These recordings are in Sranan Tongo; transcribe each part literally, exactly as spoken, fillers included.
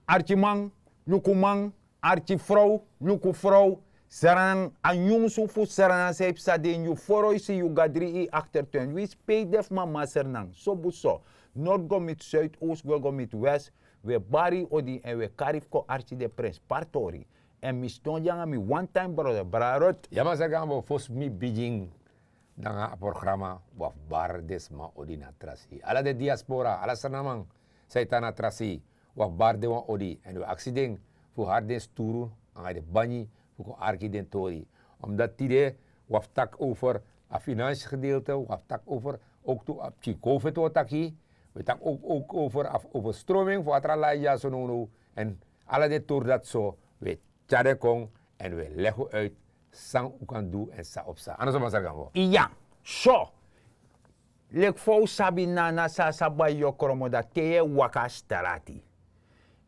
Arkiman, lukuman, arkifrow, lukufrow, Sranan, a nyunsu fu Sranan san e psa den yu foroisi yu gadri i aktertuin wi spei de fu mama Sranan sobu so, nord go miti suid, oost go go miti west. Wi e bari yu odi èn wi e kari fu kon arki den prenspari tori. Èn mi sidon de nanga mi one time brother brarot. Ya man seri gan bo fosi mi bigin nanga a programa, wi abi bari den sma odi na tra sei ala den diaspora ala Sranaman san e tan na tra sei. Wi abi bari den wan odi èn wi e aksi den fu hari den sturu nanga den banyi fu kon arki den tori. Omdat tide wi abi taki over a finansi gedeelte wi abi taki over ook tu a pikin covid wi o taki. Wi e taki ook over a overstroming fu a tra lai dyaso nownow. Èn ala den tori dati so wi e tyari den kon èn wi e legi un uit san un kan du èn san o psa a no so masra gan go. Iya. So leki fa un sabi nana san a sa bai yu o kromo dati te yu e waka a strati,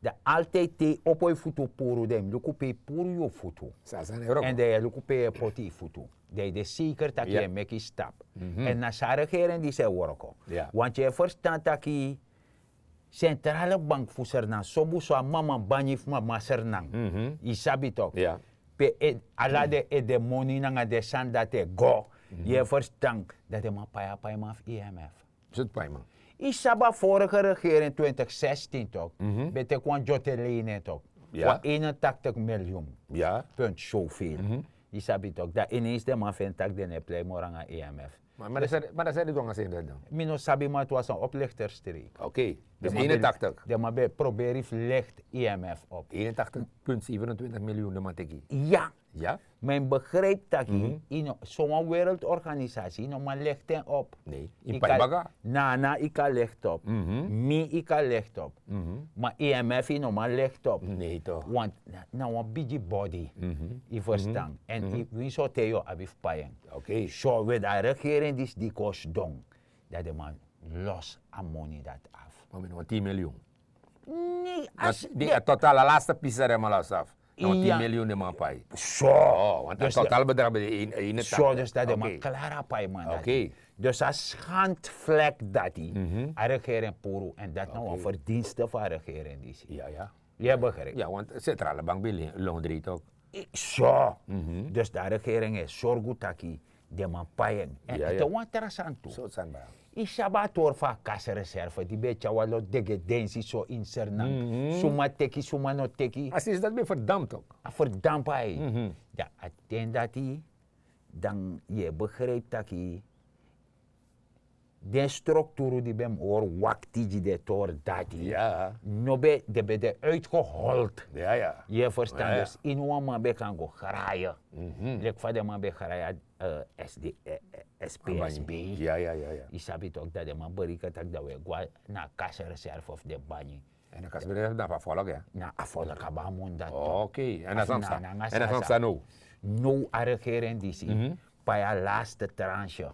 dan altidi te yu opo yu futu puru dan yu mus luku pe yu puru yu futu. Èn dan yu e luku pe yu e poti yu futu. Dan yu de seker tak' yu e meki stap. Èn na san a regering disi e wroko. Want yu e ferstan taki sentrale bank fu sernan sobu so a mama banyi fu mama sernan. Yu sabi toki? Pe ala den ede moni nanga den sani dati e go. Yu e ferstan? Dan den man pai a paiman fu imf. Yu sabi a vorige regering twintig sestin toki ben teki wan dyote leinen toki wan eenentaktik miljoen. Punt soveel. Yu sabi toki dan inensi den man feni tak' den no e plei moro nanga imf. Ma dan seri du anga seri dati dan? Mi no sabi ma tu was an oplichter strei. Den man ben proberi fu licht imf op. Eenentaktik punt sevenentwintig miljoen den man teki. Ya. Ma yu mus begrijpi taki yu no sowan wereldorganisasi yu no man licht en op. Nana yu kan licht op. Mi yu kan licht op. Ma imf yu no man licht op. Want na wan bigi body. Yu ferstan èn winsi o ten yu o abi fu pai en. So we dan a regering disi di kon sidon dan den man los a moni dati afu. Ma mi no wan tin miljoen. Nei. A total a laste pisi san den man los afu na wan tin miljoen den man pai. So want a total bedrag ben de ini taki. So dus dan den man klari a paiman dati. Dus a skandvlek dati a regering puru èn dati na wan verdinste fu a regering disi. Yu e begrijpi? Ya want sentrale bank ben lon drei toki. So dus dan a regering e sorgu taki den man pai en èn ete wan tra sani tu. Yu sabi a tori fu a kasreserve di ben e tyari wan lo dege densi so ini sernan. Suma teki suma no teki. A sinsi dati ben ferdamp toki. A ferdamp ai. Dan a ten dati dan yu e begrijpi taki den strukturu di ben mus hori wakti gi den tori dati no ben den ben de uitgehold. Yu e ferstan dus ini wan man ben kan go graye leki fa den man ben graye a sd spsb. Yu sabi toki dan den man bereken taki dan wi e go na a kasreserve fu den banyi. Èn a kasreserve na fu a folok ya. Na a folok abi a moni dati. Oke. Èn a san psa now? Now a regering disi pai a laste tranche.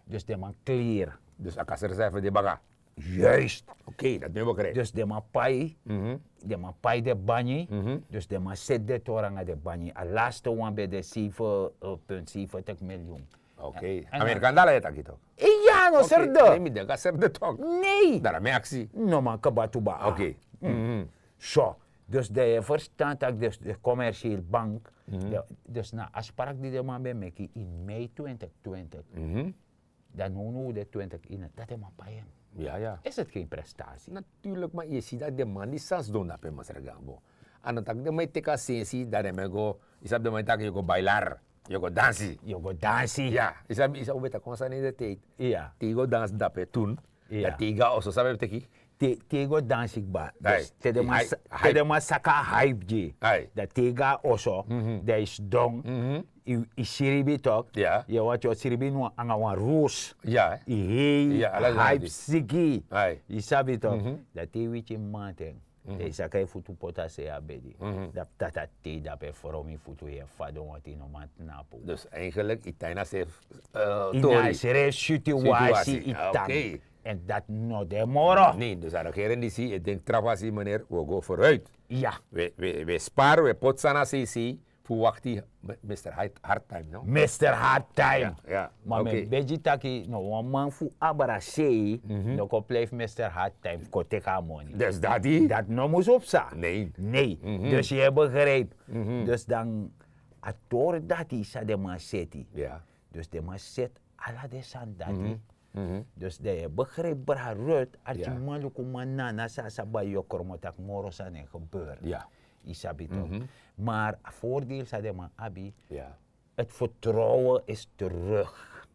Dus den man klir. Dus a kasreserve de baka. Juist. Oke dati mi e begrijpi. Dus den man pai den man pai den banyi. Dus den man seti den tori nanga den banyi a laste wan ben de seven punt seventig miljoen. Oke. Amerikan dala yu e taki toki? Iya no serde. Mi denki a serde toki. Nei. Dara mi aksi. No man kaba tu baka. Oke. So dus dan yu e ferstan tak' dus de commercieel bank dus na a sprak di den man ben meki ini mei twintig twintig. Dan nownow un de twintig ini dati den man pai en. Is het gen prestasi? Naturlik ma yu e si dati den man di san sidon dape masra gambo. A no taki den man e teki a sensi dan den man e go. Yu sabi den man e taki yu go bailar. Yu go dansi. Yu go dansi. Ya yu sabi un ben taki wan sani ini den tijdi. Te yu go dansi dape tun dan te yu go a oso san ben teki. Te yu go dansi kba te den man saka a haip gi yu. Dan te yu go a oso dan yu sidon. Yu sribi toki. Yu e wati yu o sribi nanga wan rus. Yu hei a haip siki. Yu sabi toki. Dan te yu witi yu mamanten dan yu saka yu futu poti a sei a bedi. Dan tata tei dape fromi futu yu e fadon wanti yu no man tnapu. Dus eigenlik yu tan ini a srefi yu na a srefi situasi yu tan. Èn dati no de moro. Nei dus a regering disi e denki tra fasi meneer wi o go foruit. Wi e spari wi e poti sani na seisei. Fu wakti, mister Hardtime, no? Mister Hardtime. Ma mi e begi taki no wan man fu abra sei no kon plei fu mister Hardtime fu kon teki a moni. Dus dati? Dati no mus o psa. Nei. Dus yu e begrijpi. Dus dan a tori dati san den man seti. Dus den man seti ala den sani dati. Dus dan yu e begrijpi bra Rut, arki man luku man nana san a sa bai yu o kromo taki moro sani e gebeur. Yu sabi tok. Maar a voordeel san den man abi, het vertrouwen is terug.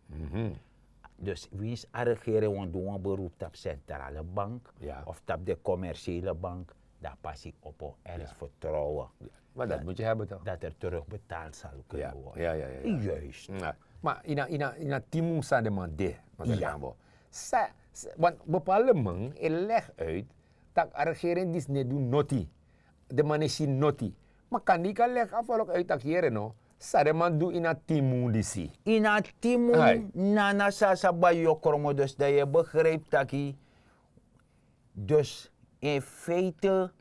Dus winsi a regering wan du wan beroep tapu centrale bank of tapu de commerciële bank, dan a pasi opo, er is vertrouwen. Maar dat moet je hebben toch? Dat er terugbetaald zal kunnen worden. Juist. Maar in a timu san de man de, want bepaalde man e leg uit dat a regering disi no e du noti. De man e si noti. Maar kan die kan leg a volk uit taki yere no, san de man du in a timu disi? In a timu, nana san a sa bai yu o kromo, dus dan yu e begrijpi taki, dus in feite,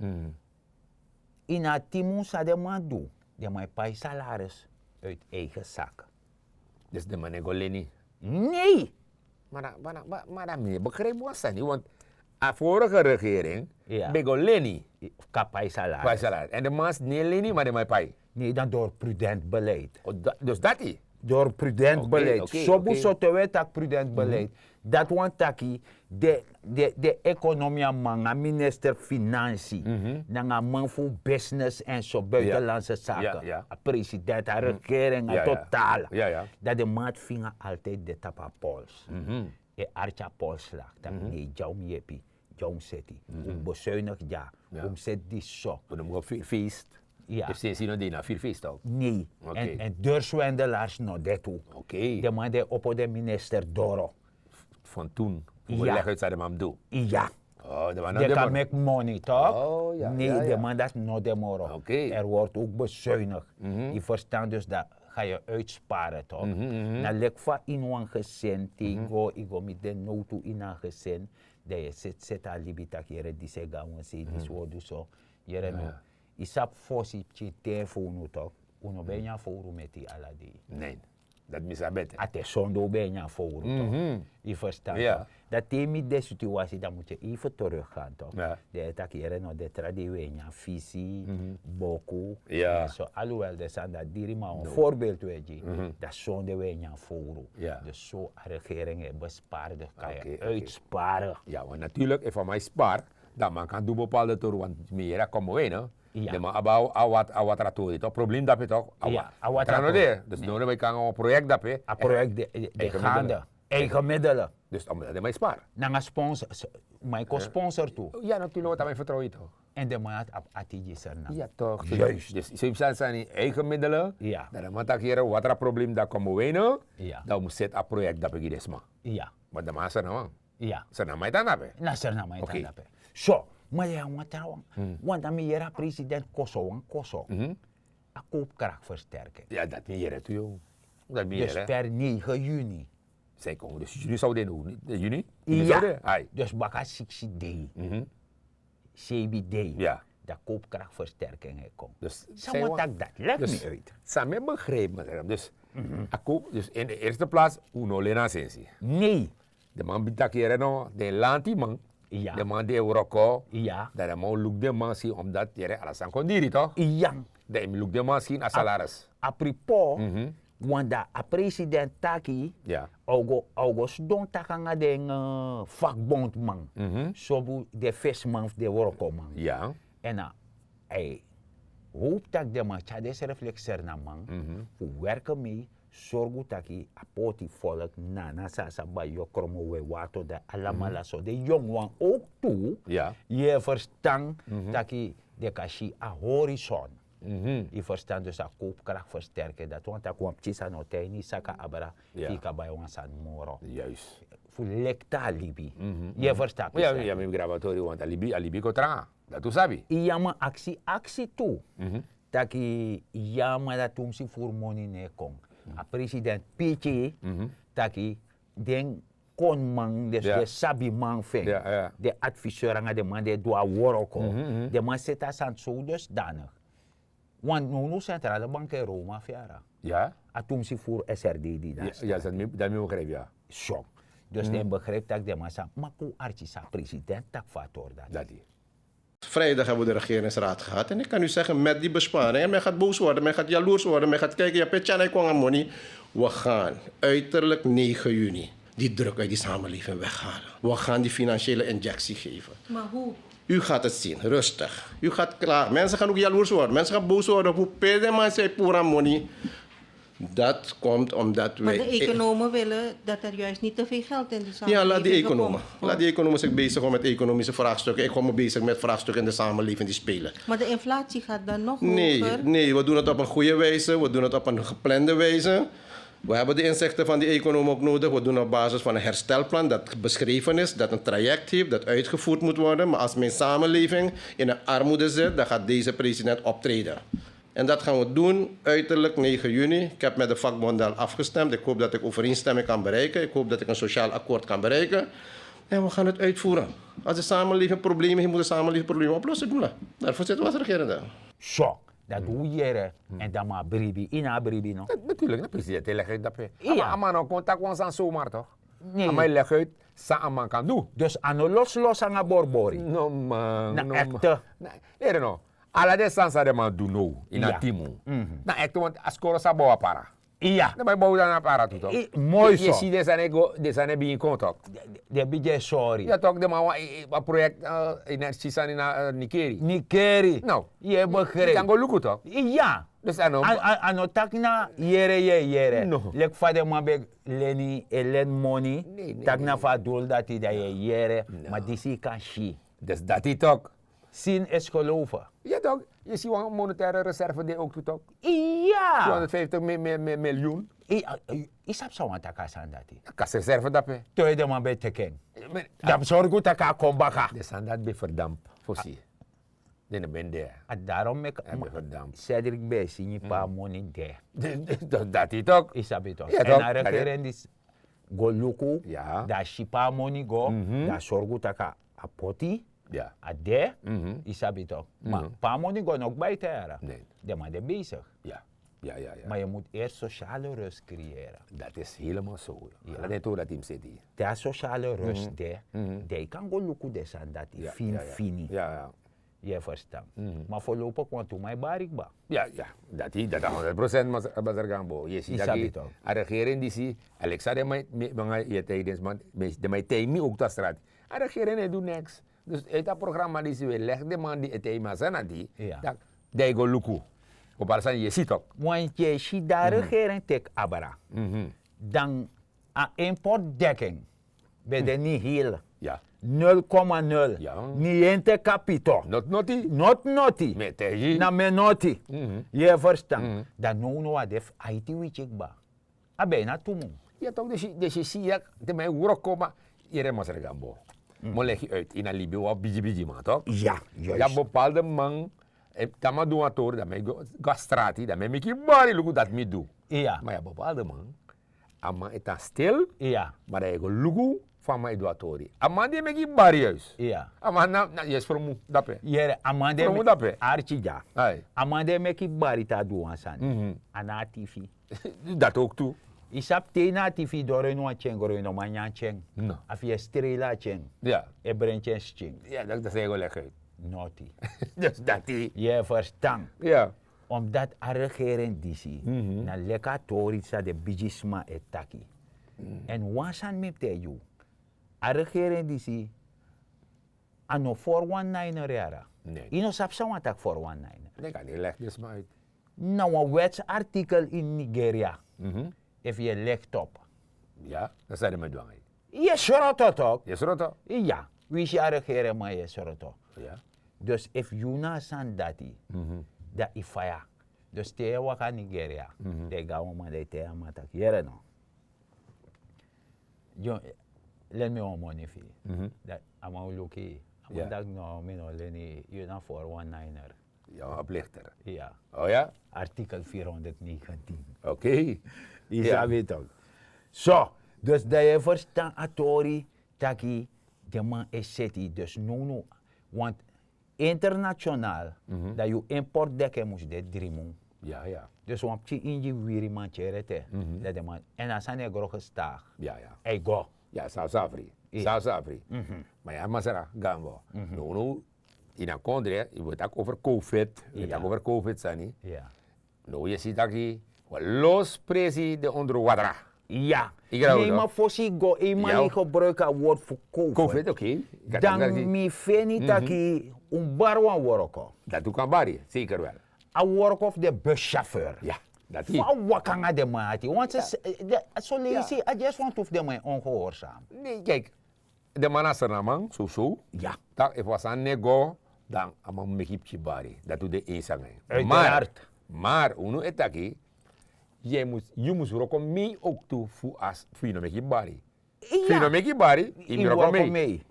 in a timu san den man du, den man e pai salaris uit eigen zak. Dus den man no e go leni? Nei. Maar dan mi e begrijpi wan sani, want a vorige regering ben go leni. Kan pai salaris. En den man no e leni maar den man e pai. Nei, dan door prudent beleid. Dus dati? Door prudent beleid. Sobu soto we taki prudent beleid. Dati wan taki de, de, de ekonomia man, a minister finansi, nanga a man fu business en so, buitenlandse zaken, a president, a regering, a totaal. Dat de man vinga altijd de tapu a pols. E arki a polslag taki nei, dya un yepi, dya un seti, un bezuinig dya, un seti disi so. Un no mus go feest. Efu sensi no de na firi feest tok. Nei. En dori swendelaars no de tu. Den man di e opo den minister doro. Van toen. Fu leg uit san den man mus du. Iya. Den kan meki moni tok. Nei, den man dati no de moro. Er wordt ook bezuinig. Yu ferstan, dus dan ga yu uitsparen tok. Na leki fa ini wan gesin te yu go, yu go miti den nowtu ini a gesin, dan yu e seti seti a libi taki yere disi e go na wan sei, disi wi o du so. Yere no. Yu sabi fosi pikin ten fu unu tok, un no ben e nyan fowru meti ala dei. Nei. Dati mi sabi ete. A te sondro un ben e nyan fowru tok. Yu ferstan tok. Dan te yu miti den situasi dan mus yu even teruggan tok. Dan yu e taki yere no, den tra dei un e nyan fisi, boku. So alhoewel den sani dati diri, ma wan voorbeeld un e gi. Dan sonde un e nyan fowru. Dus so a regering e bespaardig kan yu uitsparen. Ya, want natuurlijk efu a man e spar, dan a man kan du bepaalde tori, want mi yere a Komowini, den man abi a watra tori tok, probleem dape tok. A watra no de. Dus no, den man kan wan project dape. A project de gaande. Eigen middelen. Dus omdat den man e spar. Nanga sponsor, man e kon sponsor tu. Ya, natuurlijk, want a man e vertrouw yu tok. En den man abi ati gi Sranan. Ya tok. Juist. Dus so yu sani sani eigen middelen. Dan den man taki yere watra probleem dan Komowini, dan un mus seti a project dape gi den sma. Ya. Maar den man Sranan wan. Ya. Sranan man e tan dape. Na Sranan man e tan dape. So, ma ya wan trawan. Want dan mi yere a president koso wan koso. A koopkrachtversterking. Ya, dati mi yere tu. Dus per negen juni. San e kon, dus juni san un de now, juni? Ya. Dus baka siksi dei, seibi dei, dan koopkrachtversterking e kon. San wani taki dati? Leg mi uit. San mi e begrijpi, madam, dus a koop, dus in de eerste plaats un no leni a sensi. Nei. Den man ben taki yere no, den lantiman, den man di e wroko, dan den man o luku den man skin, omdat yere ala sani kon diri tok. Dan yu mus luku den man skin, a salaris. A propos, want dan a president taki a o go sidon taki nanga den vakbondman, sobu den fesiman fu den wrokoman. Èn a howpu tak' den man tyari den srefi leki Sranan man fu werki mei, sorgu taki a poti folk, nana san a sa bai yu o kromo, we wato, dan alamala so den yongu wan owktu, yu e ferstan, taki den kan si a horizon. Yu ferstan, dus a koopkrachtversterking, dati wani taki wan pikin sani o tan ini yu saka abra, fu yu kan bai wan sani moro. Fu leki tan a libi. Yu e ferstan? Ya, mi e begrijpi a tori, want a libi, a libi kon tranga. Dati un sabi. Ya, ma aksi aksi tu, taki ya, ma dati un mus si furu moni no e kon. A president piki taki den koniman, den sabiman fu en, den adviseur nanga den man di e du a wroko, den man seti a sani so dusdanig. Want nownow centrale bank e roma fiara. A tumsi furu srd di dati. Dan mi begrijp ya. So, dus den begrijp tak' den man sa maku artisa president tak' fu a tori dati. Vrijdag hebben we de regeringsraad gehad en ik kan u zeggen, met die besparing, en men gaat boos worden, men gaat jaloers worden, men gaat kijken, ja, Petjana, ik kwam aan money. We gaan uiterlijk negen juni die druk uit die samenleving weghalen. We gaan die financiële injectie geven. Maar hoe? U gaat het zien, rustig. U gaat klagen. Mensen gaan ook jaloers worden. Mensen gaan boos worden op hoe Pedeman zei pura money. Dat komt omdat wij. Maar de economen willen dat er juist niet te veel geld in die samenleving. Ja, laat die economen. Laat die economen zich bezig om met economische vraagstukken. Ik hou me bezig met vraagstukken in de samenleving die spelen. Maar de inflatie gaat dan nog hoger. Nee, we doen het op een goede wijze. We doen het op een geplande wijze. We hebben de inzichten van die economen ook nodig. We doen op basis van een herstelplan dat beschreven is, dat een traject heeft, dat uitgevoerd moet worden. Maar als mijn samenleving in een armoede zit, dan gaat deze president optreden. En dat gaan we doen uiterlijk negen juni. Ik heb met de vakbonden al afgestemd. Ik hoop dat ik overeenstemming kan bereiken. Ik hoop dat ik een sociaal akkoord kan bereiken. En we gaan het uitvoeren. Als de samenleving problemen heeft, moet de samenleving problemen oplossen. Daarvoor zitten we als regering daar. So, dat doe yere. En dan maar bribi, in a bribi, no? Natuurlijk, na president, hij legt uit dat. A man no kon taki wan sani zomaar, toch? Nee. A man legt uit san a man kan doen. Dus a no loslos nanga borbori. No man. Na no man. Echte. Ere no. Ala den sani san den man du now ini a timu. Na ekte want a skoro sa bow a para. Iya. Den man e bow dan a para tu tok. Moi so. Yu e si den sani e go, den sani e bigin kon tok. Den bigin e sori. Ya tok, den man wan a project energie sani na Nikeri. Nikeri. No. Yu e begrijp. Yu kan go luku tok. Iya. Dus a no. A no taki na yere yu e yere. No. Leki fa den man ben leni, e leni moni. Taki na fu a dul dati dan yu e yere. Ma disi yu kan si. Dus dati tok. Sin is geloven. Ya tok, yu si wan monetaire reserve de ook tu tok. Iya. Tweehonderdvijftig miljoen. Yu sabi san wan taki a sani dati. Kas reserve dape. Te den man ben teki en. Dan sorgu taki a kon baka. Den sani dati ben verdamp fosi. Den no ben de. A darom meki. Cedric ben e si nyan pe a moni de. Dati tok. Yu sabi tok. En a regering disi go luku, dan a si pe a moni go, dan a sorgu taki a poti, a de. Yu sabi tok. Ma pe a moni go no kba ete yara. Den man de bezig. Ma yu mus eerst sociale rust creëren. Dat is helemaal zo. Ala den tori dati yu mus seti. Te a sociale rust de, dan yu kan go luku den sani dati fini fini. Yu e ferstan? Ma forlopik wantu man e bari kba. Ya, dati dati a honderd procent. Masra Gambo, yu e si taki a regering disi, Alexa, den man e taigi den sma, den man e taigi mi ook tu a strati. A regering no e du niks. Dus uit a programma disi wi e legi den man di e taigi mi a sani dati, dan yu go luku. Op ala sani yu e si tok. Want yu e si dan a regering teki abra. Dan a importdekking ben de nihil. Nul komma nul. Ni yen te kapito. Noti noti. Na me noti. Yu e ferstan? Dan nownow a de fu aiti wiki kba. A ben na tu mun. Ya tok, den si, den si ya. Den man e wroko ma yere Masra Gambo. Mi o legi yu uit ini a libi wan bigi bigi man tok. Ya, bepaalde man, te a man du wan tori dan mi e go a strati dan mi e meki yu bari luku dati mi du. Ma ya bepaalde man, a man e tan stil. Ma dan yu e go luku fa a man e du a tori. A man di e meki yu bari juist. A man na yu e sfromu dape. Yere a man di e meki yu bari te a du wan sani, a na a tifi. Dati ook tu. Yu sabi te yu na a tifi doro ini wan tyen gron yu no man nyan tyen. A fu yu e streli a tyen. E bren tyen skin. Dati san yu go legi uit. Noti. Dati. Yu e ferstan? Omdat a regering disi na leki a tori san den bigisma e taki. Èn wan sani mi mus taigi yu. A regering disi, a no four one niner yara. Yu no sabi san wan taki four one niner. Na wan wetsartikel ini Nigeria. Efu yu e leki topu, ya, dan san den man e du nanga yu? Yu e sroto tok. Yu e sroto. Ya. Wi si a regering man yu e sroto. Dus efu yu na a sani dati, dan yu faya. Dus te yu e waka Nigeria, dan yu go na wan man dan yu taigi a man taki yere no, leni mi wan moni fu yu. Dan a man o luku yu. A man taki no, mi no leni yu, yu na four one niner. Ya, wan oplichter. Ya. Artikel vierhonderdnegentien. Okei. Yu sabi tok. So, dus dan yu e ferstan a tori taki den man e seti dus nownow. Want international, dan yu import deke mus de dri mun. Dus wan pikin ingi wiri man tyere te, dan den man, en a sani e gro gestaag. Hij go. Ya, sabi safri. Sabi safri. Maar ya, masra, gambo. No, no, in a kondre, yu wil tak over covid, yu wil tak over covid sani. No, yu si taki wan los presi de onder water. Ya. Yu ma fosi go, yu ma yu gebruik a woord fu covid. Covid, oké. Dan mi feni taki un bari wan worko. Dat u kan bari, zeker wel. A work of de buschauffeur. Ya, dat is. Fa waka nanga den man ati. Want ze, so leisi, a just want of den man ongehoorzaam. Nee, kijk, den man na Sranan man, so so. Ya. Dan efu a sani no go, dan a man meki pikin bari. Dat u de eens nanga en. Maar, maar, unu e taki, yu mus, yu mus wroko mee ook tu fu as, fu yu no meki bari. Fu yu no meki bari, yu mus wroko mee.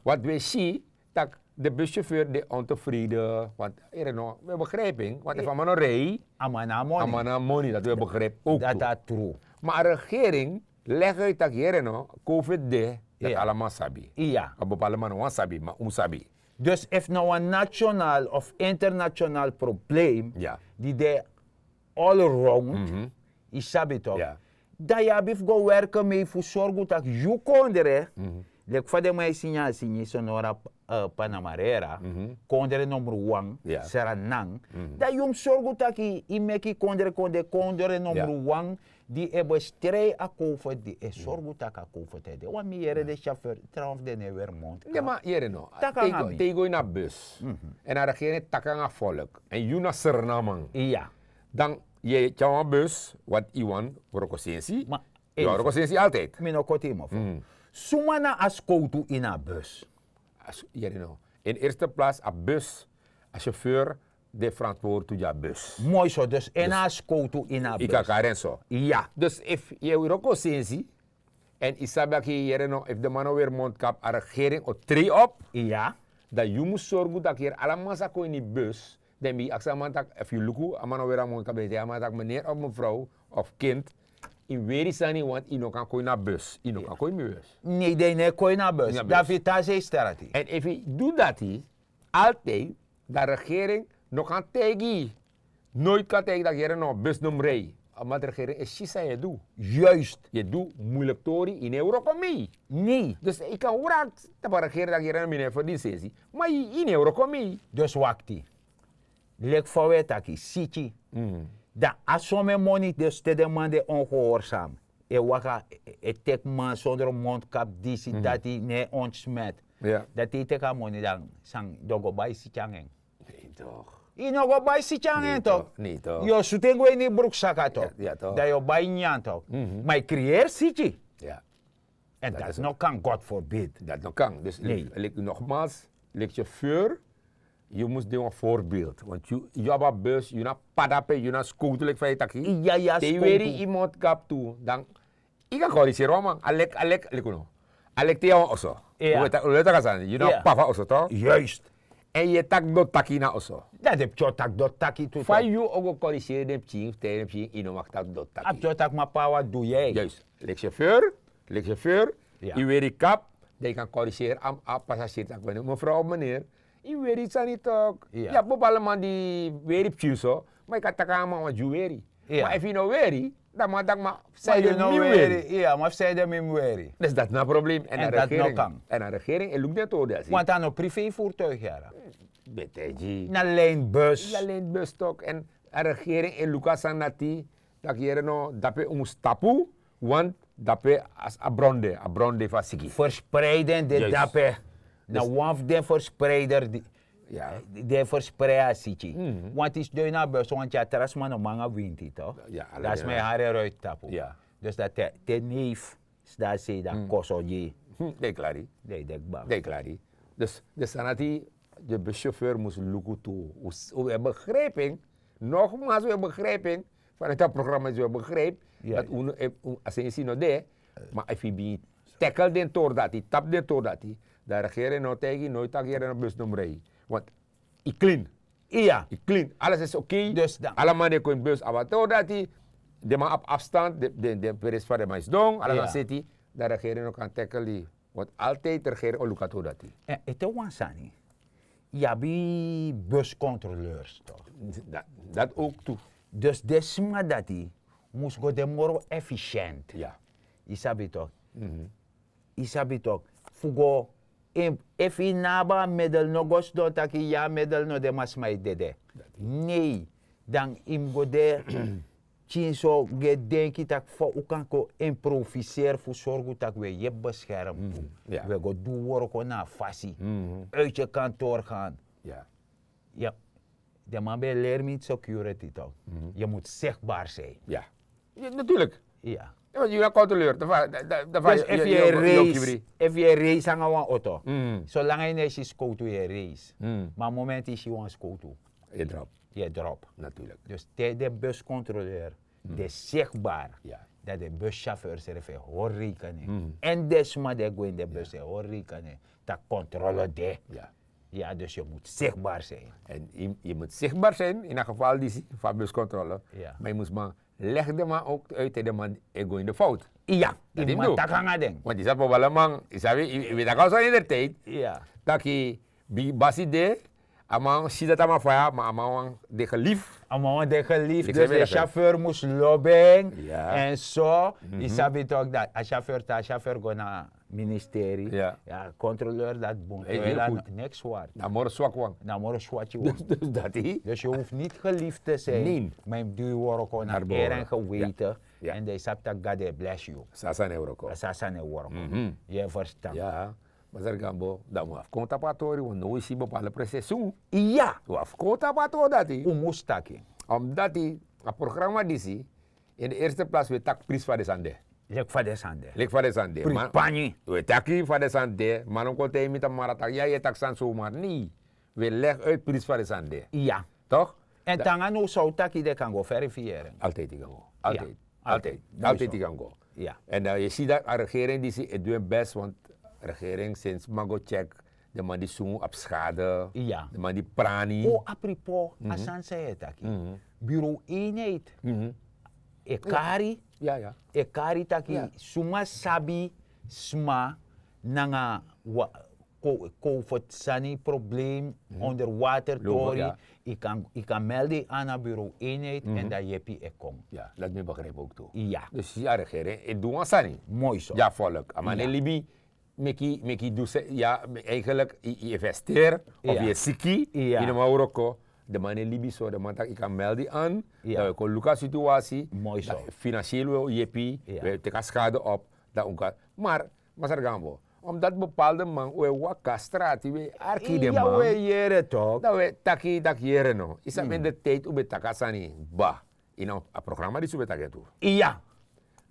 Want we si, tak de buschauffeur de ontevreden, want, here no, we begrijpen, want efu a man no rij, a man na moni. A man na moni, dat we begrijpen ook. Dat tu. Dat a true. Maar a regering leg uit tak, here no, covid de, dat allemaal sabi. Ja. A bepaalde man no wan sabi, maar un sabi. Dus efu na wan national of international probleem, die de all around, yu sabi toch. Dan yu abi fu go werken mee fu sorgu tak yu kondre, leki fa den man e sini a sini, Sonora, eh, Panamarera, kondre nummer wan, Sranan. Dan yu mus sorgu tak yu meki kondre, kondre, kondre nummer wan, di e bestrij a covid, di e sorgu tak a covid e de. Wan mi yere de chauffeur, trawan fu den no e weri mond. Ne ma yere no. Taki nanga mi. Te yu go ini a bus. En a regering e taki nanga volk. En yu na Sranan man. Iya. Dan yu e tyari wan bus, want yu wani wroko sensi. Ma yu wani wroko sensi altijd. Mi no koti yu mofo. Suma na a skowtu ini a bus? Yere no. In eerste plaats a bus, a chauffeur de verantwoord tu gi a bus. Moi so, dus en na a skowtu ini a bus. Yu kan kari en so. Iya. Dus efu yu e wroko sensi, en yu sabi taki, yere no, efu den man no weri mondkap, a regering o trei op. Iya. Dan yu mus sorgu taki, yere, ala man sa kon ini bus. Dan mi aksi a man taki, efu yu luku, a man no weri a mondkap, dan yu taigi a man taki, meneer of mevrouw of kind, yu weri sani, want yu no kan kon ini a bus. Yu no kan kon ini mi bus. Nee, dan yu no e kon ini a bus. Dan fu yu tan a sei strati. En efu yu du dati, altijd, dan regering no kan taigi yu. Nooit kan taigi yu taki, yere no, bus no mus rij. Omdat regering e si san yu e du. Juist. Yu e du moeilijk tori, yu no e wroko mee. Nee. Dus yu kan wraki tapu a regering taki, yere no, mi no e verdien sensi. Ma yu, yu no e wroko mee. Dus wakti. Leki fa wi e taki, siki. Dan a somen moni, dus te den man de ongehoorzaam. E waka, e, e teki man sondro mondkap, disi, dati, no e ontsmet. Dati e teki a moni, dan san, den o go bai siki nanga en. Nee toch. Yu no go bai siki nanga en toch. Nee toch. Yu o sutu en gwe ini yu bruksaka toch. Dan yu o bai nyanyan toch. Ma yu creëer siki. En dat no kan, God forbid. Dat no kan. Dus leki, nogmaals, leki chauffeur, yu mus de wan voorbeeld. Want yu, yu abi a bus, yu na padape, yu na skowtu leki fa yu taki. Te yu weri yu mondkap tu, dan yu kan corrigeren wan man. A leki, a leki, leki unu. A leki te yu na wan oso. Yu na papa oso toch? Juist. En yu e taki doti taki na oso. Dan den pikin o taki doti taki tu toch. Fa yu o go corrigeren den pikin, fu taigi den pikin, yu no mag taki doti taki. A pikin o taki, ma papa, wat doe jij? Juist. Leki chauffeur, leki chauffeur, yu weri kap, dan yu kan corrigeren a, a passagier taki, mevrouw of meneer, yu weri sani toch. Yu abi bepaalde man di weri pikin so, ma yu kan taki a man wan gi yu weri. Ma efu yu no weri, dan man taki, ma fu san ede mi weri. Iya, ma fu san ede mi weri. Dus dati na problem. En a regering, en a regering e luku den tori dati. Want a no privé voertuig, yara. Betegi. Na lijnbus. Na lijnbus toch. En a regering e luku a sani dati, taki, yere no, dape un mus tapu, want dape a bron de, a bron de fu a siki. Verspreiden de dape. Na wan fu den verspreider di, di e versprei a siki. Want yu sidon ini a bus, want yu a tra sma nomo nanga winti toch. Dan a sma e hari en ruit tapu. Dus dati te, te neef sidon a sei, dan koso gi yu. Den e klari. Den e deki baka. Den e klari. Dus den sani dati, de buschauffeur mus luku tu. Un e begrijp en. Nogmaals, un e begrijp en. Vanuit dat programma is un e begrijp dat unu, eh, un, a sensi no de. Maar efu yu bigin tackle den tori dati, tapu den tori dati, dan regering no taigi yu, nooit taki, yere no, bus no mus rij. Want yu clean. Iya. Yu clean. Alles is oké. Dus dan. Ala man di e kon ini bus abi a tori dati. Den man abi afstand, den, den, den peres fa den man e sidon, ala sani seti, dan regering no kan tackle yu. Want altijd regering o luku a tori dati. En ete wan sani. yu abi buscontroleurs toch. Dat ook tu. Dus den sma dati mus go de moro efficiënt. Yu sabi toch. Yu sabi toch. Fu go efu yu no abi a middel no go sidon taki yu a middel no de ma sma e dede. Nei. Dan yu mus go de pikin so go e denki tak' fa un kan kon improviseri fu sorgu tak' un e yepi beskerm tu. Un e go du worko na a fasi. Uiti yu kantor gan. Den man ben e leri mi security tok. Yu mus sigbar sin. Natuurlik. Yu na kontroleur. Efu yu e reis nanga wan oto, solanga yu no e si skowtu yu e reis. Ma a moment yu si wan skowtu, yu e drop. Dus te den buscontroleur de sigbar, dan den buschauffeur srefi e hori rekening. Èn den sma di e go ini den bus e hori rekening tak' kontrole de. Ya, dus yu mus sigbar sin. Èn yu mus sigbar sin ini a geval disi fu a buscontrole. Ma yu mus man legi den man ouk uit te den man e go ini de fout. Ya, yu mus man taki nanga den. Want yu sabi pobala man, yu sabi yu ben taki also ini der tijd. Taki basi de, a man si dati a man faya ma a man wan de gelief. A man wan de gelief dus den chauffeur mus lobi en. Èn so yu sabi tok dati a chauffeur te a chauffeur go na ministeri, ya, kontroleur dati bun. Niks ward. Na moro swaki wan. Na moro swaki wan. Dus yu hoeft niet geliefd te zijn, maar yu mus du yu worko na eer en geweten. En dan yu sabi tak' gado e bless yu. Sasa na yu worko. Sasa na yu worko. Yu e verstan? Ya. Masra Gambo, dan un abi fu kon tapu a tori, want now wi si bepaalde procesu. Ya. Un abi fu kon tapu a tori dati. Un mus taki. Omdat a programma disi, in de eerste plaats wi e taki prins fa den sani de. Leki fa den sani de. Leki fa den sani de. Prins panyi. Wi e taki fa den sani de, ma no kon taigi mi tapu mara taki ya yu e taki sani somar nei. Wi e legi uit prins fa den sani de. Ya. Toch? Èn te nanga now san un taki den kan go verifieri en. Altijd yu kan go. Altijd. Altijd yu kan go. Èn dan yu si dati a regering disi e du en best want regering sinsi man go check, den man di sungu abi skade, den man di prani. O, apripo, a sani san yu e taki, bureau eenheid e kari, e kari taki suma sabi sma nanga covid sani probleem, onderwater tori, yu kan meldi yu ana bureau eenheid èn dan yepi e kon. Dati mi begrijpi ouk tu. Dus a regering e du wan sani. Moi so. Dya volk a man e libi. Meki meki du se ya, eigenlik yu investeri of yu e siki, yu no man wroko. Den man e libi so den man taki yu kan meldi an, dan wi e kon luku a situasi. Finansiel wi e yepi, wi e teki a skade op. Dan un kan. Mar masra Gambo, omdat bepaalde man wi e waka strati wi e arki den man, wi e yere tok. Dan wi e taki taki yere no yu sabi en de tijd un ben taki a sani kba. Ini a programma disi un ben taki en tu. Iya.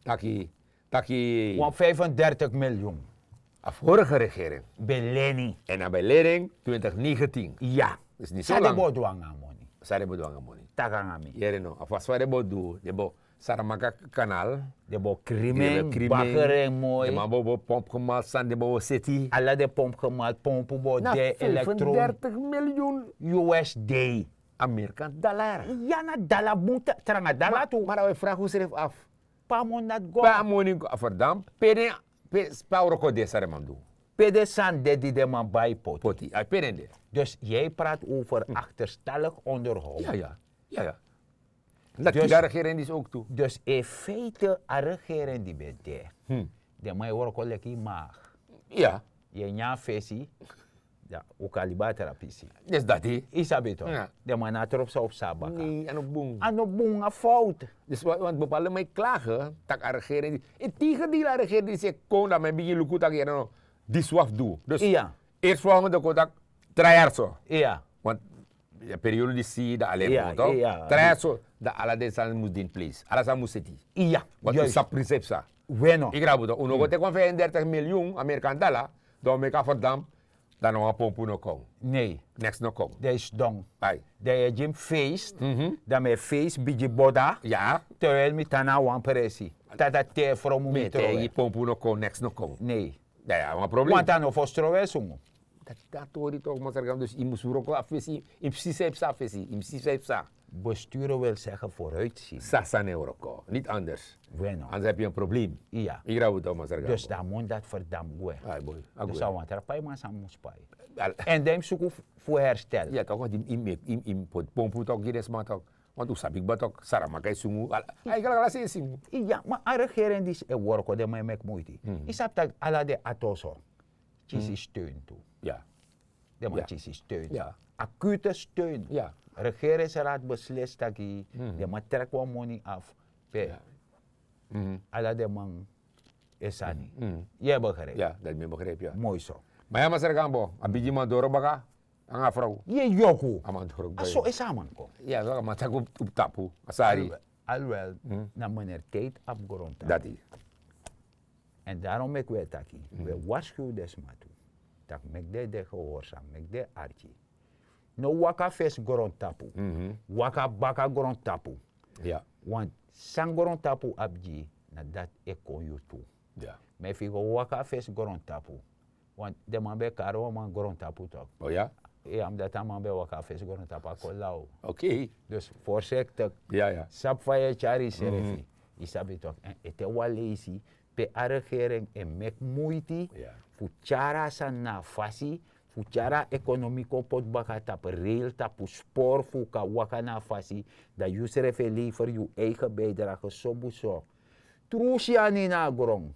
Taki taki wan vijfendertig miljoen. A vorige regering ben leni. Èn a ben leni en twintig negentien. Iya. San den bo du nanga a moni? San den bo du nanga a moni? Taki nanga mi. Yere no a fasi fa den bo du den bo saramaka kanal. Den bo krimi en, bakeri en moi. Den man bo bo pompu gemal sani den bo seti. Ala den pompu gemal pompu bo de elektron. Vijfendertig miljoen. Usd. Amerikan dalar. Ya na dala bun tranga dala tu. Mara wi e fragi unsrefi afu. Pe a moni dati go? Pe a moni go a ferdam? Pe den pe a wroko de san den man du? Pe den sani de di den man bai poti? Poti a pe den de. Dus yu e prati over akterstaligi onderhoud. Ya ya. Dati kiri a regering disi ouk tu. Dus in feite a regering di ben de, den man e wroko leki yu maag. Ya. Yu e nyan fesi. Dan un kan libi a tra pisi. Disi dati. Yu sabi to? Den man no a tropu san un psa baka. Nei a no bun. A no bun a fout. Disi wan bepalde man e klage tak' a regering disi e tegendeel a regering disi e kon dan man e bigin luku tak' yere no, disi wan fu du. Dus iya. Eerst volgende kon tak' tra yari so. Iya. Want a periode disi dan alen kon to tra yari so. Dan ala den sani mus de in place ala sani mus seti. Iya. Want un sabi prinsi e psa. Weno. Igrabu to un no go teki wan vijfendertig miljoen amerikan dala, dan un meki a ferdam. Dan no wan pompu no kon. Nei. Neks no kon. Dan yu sidon. Dan yu e gi mi feest. Dan mi e feest bigi boda. Terwijl mi tan na a wan presi. Tata te fromu mi e tron. Pompu no kon neks no kon. Nei. Dan yu abi wan problem. Wanta no fosi tron wi e sungu. Dati a tori tok masra Gambo dus yu mus wroko a fesi. Yu mus si san yu psa a fesi yu mus si san yu psa. Besturen wil zeggen vooruitzien. Sasa na en wroko niti anders. Anders hebi yu en probleem. Iya. Igrabu to masra Gambo. Dus dan a moni dati ferdam gwe. Dus a wan tra paiman san mus pai. Èn dan yu mus suku fu herstel. Ya tok, want yu mus poti pompu tok gi den sma tok. Want un sabi kba tok, saramaka e sungu. A e krakra sesi. Ya, ma a regering disi e worko, den man e meki muiti. Yu sabi tak' ala den ati oso kisi steun tu. Den man kisi steun. Akute steun. Regeringsraad beslis taki den man trek wan moni af pe ala den man e sani. Yu e begrijp? Moi so. Ma ya masra gambo, a bigiman doro baka nanga a frow. Yu e yoku. A man doro baka. A so e san a man kon. Ya, so a man taki un tapu a sari. Alwel, na meneer Kate abi grontapu. Dati. Èn darom meki un e taki, un e warskuw den sma tu, tak' meki den de gehorsam, meki den arki. No waka fesi grontapu. Waka baka grontapu. Want san grontapu abi gi yu, na dati e kon yu tu. Ma efu yu go waka fesi grontapu, want den man ben e kari wan man grontapu tok'. Ya, mi dati a man ben e waka fesi grontapu, a kon law. Dus forsektik, sabi fa yu e tyari yusrefi. Yu sabi tok', èn ete wan leisi pe a regering e meki muiti fu tyari a sani na a fasi, fu tyari a ekonomi kon poti baka tapu reil, tapu spor, fu un kan waka na a fasi, dan yusrefi e lever yu eigen bijdrage sobun so. Tru si a nen na a gron.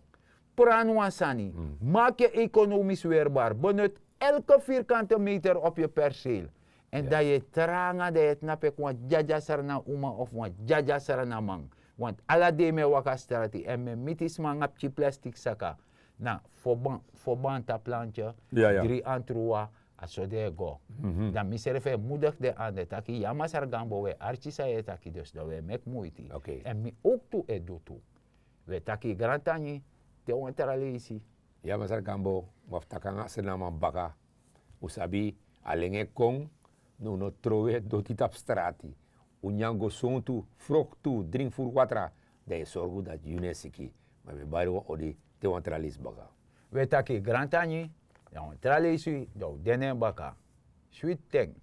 Pran wan sani. Maki yu ekonomis werbar. Benut elke virkante meter op yu perseel. Èn dan yu e tranga, dan yu e tnapu eki wan dyadya srana uma of wan dyadya srana man. Want ala dei mi e waka strati èn mi e miti sma nanga pikin plastik saka na fo banta plantye, dri antrua, a so den e go. Dan misrefi e mudigi den ande taki ya masra gambo, un e arki san yu e taki, dus dan un e meki muiti. Èn mi owktu e du tu. Un e taki grantangi te wan tra leisi. Ya masra gambo, ma fu taki nanga srana man baka, un sabi, a lengi e kon. No, un no trowe doti tapu strati. Un nyan gosontu, froktu, dringi furu watra, dan yu e sorgu dati yu no e siki. Ma mi e bari wan odi te wan tra leisi baka. Un e taki grantangi, dan wan tra leisi, dan un de na en baka. Switi ten.